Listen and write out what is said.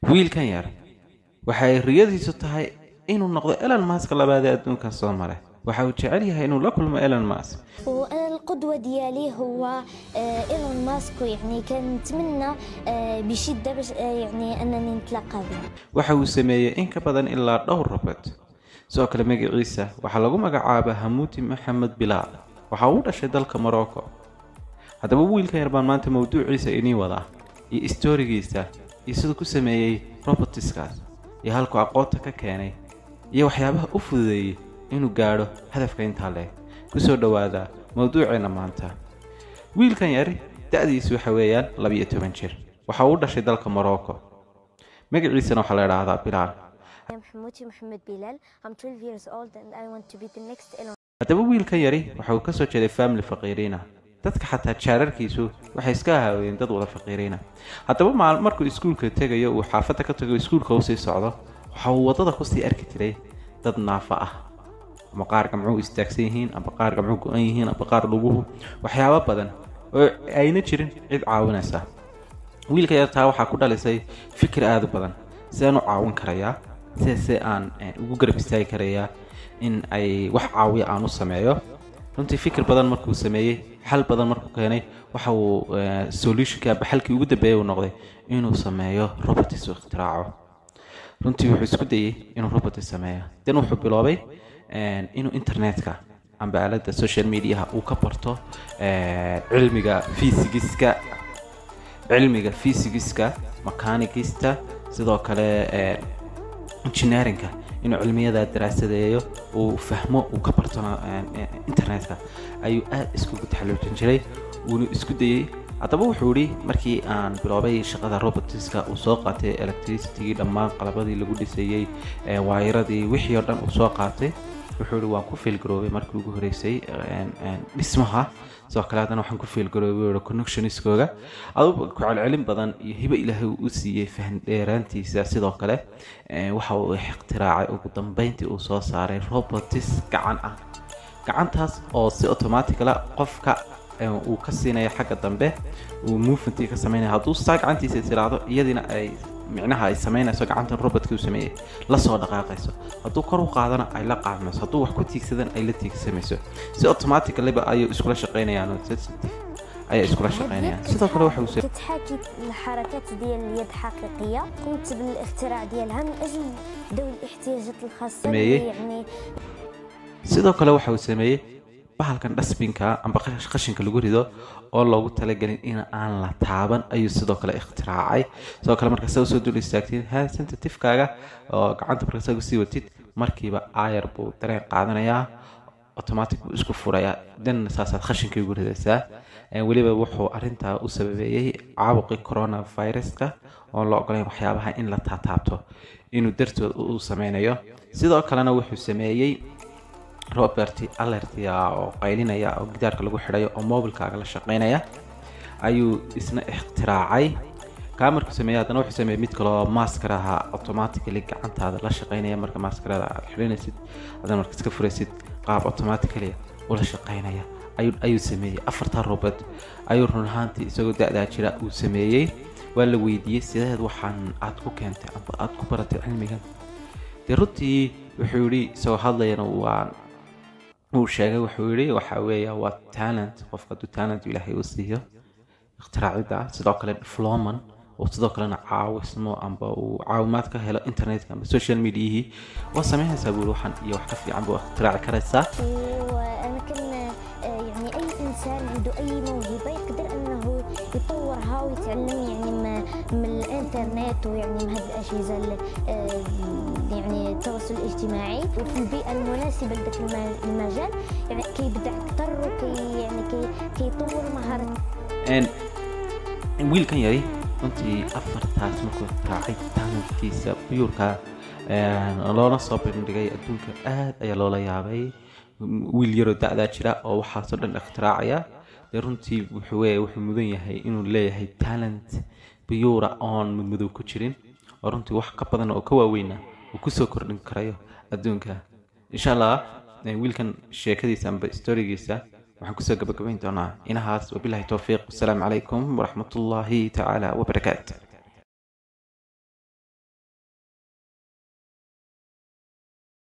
Wiilkan yar waxa ay riyadiisu tahay inuu noqdo Elon Musk labaad ee adduunkan soo maray. Waxa uu jecel yahay inuu la kulmo Elon Musk. وانا القدوه ديالي هو ايلون ماسك، ويعني كنتمنى بشده باش يعني انني نتلاقى به. Waxa uu sameeyey in ka badan ilaa dhowr robot. Sidoo kale magaciisa waxaa lagu magacaabaa Hamuuti Maxamed Bilaal. Waxa uu dhashay dalka Morocco. Haddaba wiilkan yar baan maanta mawduuciisa inii wadaa, iyo story-giisa, iyo siduu ku sameeyey robotiskaas, iyo halkuu aqoonta ka keenay, iyo waxyaabaha u fududeeyey inuu gaadho hadafka intaa leeg. Kusoo dhowaada mawduuceena maanta. Wiilkan yari da'diisu waxa weeyaan 12 jir. Waxa uu dhashay dalka Morocco, magaciisana waxaa la idhaahdaa Bilaal. I'm Hammouti Mohamed Bilal. I'm 12 years old and I want to be the next Elon. Haddaba wiilkan yari waxa uu kasoo jeeday family faqiiriina. Dadka xataa jaararkiisu waxay iska ahaayeen dad wada faqiiriina. Haddaba maal markuu iskuulka tegayo, uu xaafadda ka tago, iskuulka usii socdo, waxa uu waddada kusii arki jiray dad naafa ah, ama qaar gamcuhu istaagsan yihiin, ama qaar gamcuhu go'an yihiin, ama qaar luguhu, waxyaabo badan oo ayna jirin cid caawinaysa. Wiilka yartaa waxaa ku dhalisay fikir aada u badan: sidaan u caawin karayaa, sida aan ugu garab istaagi karayaa in ay wax caawiya aan u sameeyo? Runtii fikir badan markuu sameeyey, xal badan markuu keenay, waxa uu solutionka aba xalkii ugu dambeeyay uu noqday inuu sameeyo robots, uu ikhtирaaco. Runtii wuxuu isku dayey inuu robots sameeyo. Dan wuxuu biloobay inuu internetka amba aaladda social mediaha uu ka barto cilmiga physics-ka, mechanicista, sidoo kale engineerinka, inuu cilmiyada daraasadeeyo, uu fahmo, uu ka barto internetka ayuu aad iskugu taxalluujin jiray, wuuna isku dayey. Haddaba wuxuu yidhi, markii aan biloobay shaqada robotiska, uu soo qaatay electricitygii, dhammaan qalabadii lagu dhisayey, waayaradii, wixii oo dhan uu soo qaatay, wuxuu yidhi waan ku fail garoobay markii ugu horeysay dhismaha. Sidoo kale haddana waxaan ku fail garoobay, wuxuu connectionskooga. Adugu ku celcelin badan iyo hibo Ilaahay uu u siiyey faham dheeraantiisa, sidoo kale waxa uu ikhtiraacay, ugu dambeyntii uu soo saaray robots gacan ah, gacantaas oo si automatically qofka uu ka siinayo xagga dambe, uu movementii ka sameynaya. Hadduu saa gacantiisa tiraahdo, iyadiina ay micnaha ay sameynayso gacantan robotka uu sameeyey la soo dhaqaaqayso. Hadduu kor u qaadana ay la qaadmayso, hadduu wax ku tiigsadana ay la tiigsamayso. Si automatically-ba ayay iskula shaqeynayaan oo sensitive ayay iskula shaqeynayaan. Sidoo kale waxa uu كتحاكي الحركات ديال اليد حقيقية. قمت بالاختراع ديالها من أجل ذوي الاحتياجات الخاصة. سمية. اللي يعني Sidoo kale waxa uu sameeyey bahalkan dustbinka amba qashinka lagu rido oo loogu talagelin in aan la taaban ayuu sidoo kale ikhtiraacay. Sidoo kale marka saa usoo dul istaagtid hand sensitive-kaaga oo gacanta marka saa usii watid, markiiba aayar buu dareen qaadanayaa, automatic buu isku furayaa, dan saasaad qashinkii ugu ridaysaa. Weliba wuxuu arrintaa u sababeeyey caabuqii coronaviruska oon la ogolayn waxyaabaha in la taataabto inuu dartood u sameynayo. Sidoo kalena wuxuu sameeyey robot alertia oo qaylinaya oo gidaarka lagu xidhayo oo mobilkaaga la shaqeynaya ayuu isna ikhtiraacay. Kaa markuu sameeyey, haddana wuxuu sameeyey mid kaloo maaskaraha automatically gacantaada la shaqeynaya. Marka maaskarada aad xidhanaysid, haddana marka iska furaysid, qaab automatically ula shaqeynaya ayuu sameeyey. Afartaa robot ayuu run ahaantii isagoo da'daa jira uu sameeyey. Waa la weydiiyey, sideed waxaan aad ku keentay amba aad ku baratay cilmigan? Dee runtii wuxuu yidhi, isagoo hadlayana waa uu sheegay, wuxuu yidhi waxa weeya waa talent. Qofka hadduu talent Ilaahay uu siiyo ikhtiraacida, sidoo kale development oo sidoo kalena caawismo amba uu caawimaad ka helo internetka amba social mediahii, waa sameynaysaa buu yidhi, waxaan iyo wax ka fiican buu ikhtирaaci karaysaa. وانا كان يعني اي انسان عنده اي موهبه يقدر انه يطورها ويتعلم يعني من الانترنت ويعني من هذه الاجهزه يعني التواصل الاجتماعي، وفي البيئه المناسبه لذاك المجال يعني كيبدع اكثر وكي يعني كيطور مهارات. Wiilkan yari runtii afartaas markuu ikhtiraacay, talentkiisa pure-ka loona soo bandhigay adduunka, aad ayaa loola yaabay. Wiil yaroo da'daa jira oo waxaasoo dhan ikhtiraacaya, dee runtii wuxuu weeye wuxuu mudan yahay inuu leeyahay talent pure oon mudmadow ku jirin, oo runtii wax ka badan oo ka waaweyna uu kusoo kordhin karayo adduunka, insha Allah. Wiilkan sheekadiisa amba storygiisa waxaan kusoo gabagabayn doonaa inahaas. Wabilahi towfiiq, wasalaamu calaykum waraxmatullaahi tacaala wabarakaatu.